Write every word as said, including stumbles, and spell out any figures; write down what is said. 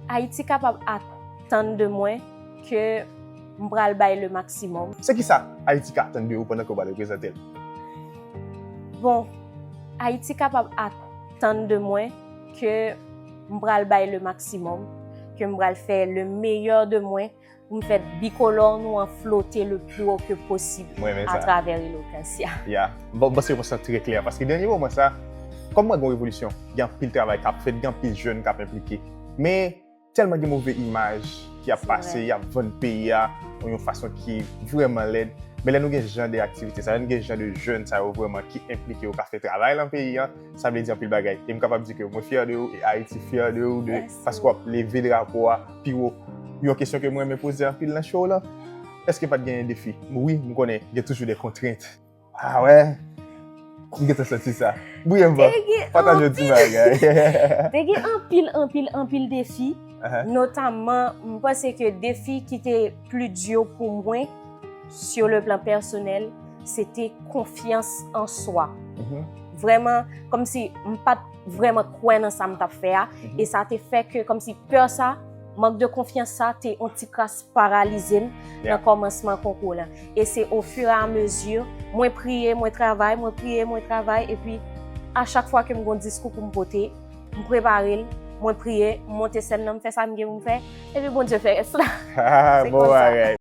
Ayiti kapab atann de mwen ke m pral bay le maximum. Se ki sa Ayiti ka atann de ou pandan ke w pral reprezante l? Bon, Ayiti kapab atann de mwen ke m pral bay le maximum, ke m pral fè le meilleur de mwen pou m fè bikolò nou an flote le plus haut que possible Mwen renmen sa. Atravè Elokansya. Ya, bon, m panse repons lan trè klè, paske dènye moman sa, kòm mwen gen yon revolisyon, gen anpil travay k ap fèt, gen anpil jèn k ap enplike. Men, tèlman gen move imaj ki ap Se pase, vre. Y ap vann peyi a yon fason ki vrèman lèd. Men lè nou gen jan de aktivite sa, lè nou gen jan de jèn sa yo vrèman ki enplike yo, ka fè travay lan peyi an, sa vle di anpil bagay. E m kapab di ke mwen fyè de ou, e Ayiti fyè de ou, de, Mèsi. Paske w ap leve drapo a pi wo. Yon kesyon ke mwen renmen poze anpil nan show lan, èske pa t genyen defi? Wi, m konnen, gen toujou de kontrent. Ah wè? M gentan santi sa. Bouye m, Te gen pataje yon ti anpil- bagay. Te gen anpil, anpil, anpil defi. Uh-huh. Notamman, m panse ke defi ki te pli di pou mwen, sur le plan pèsonèl, se te konfyans an swa. Mhm. Vrèman, kòmsi m pa t vrèman kwè nan sa m t ap fè a. Mhm. E sa te fè ke, kòmsi pè sa, mank de konfyans sa, te yon ti kras paralize m Yeah. nan kòmansman konkou lan. E se au fur et à mesure, mwen priye, mwen travay, mwen priye, mwen travay, epi a chak fwa ke m gon diskou pou m pote, m prepare l, mwen priye, m monte sèn nan, m fè sa m gen pou m fè, epi Bondye fè rès la. Ah, Se bon konsa. Bagay.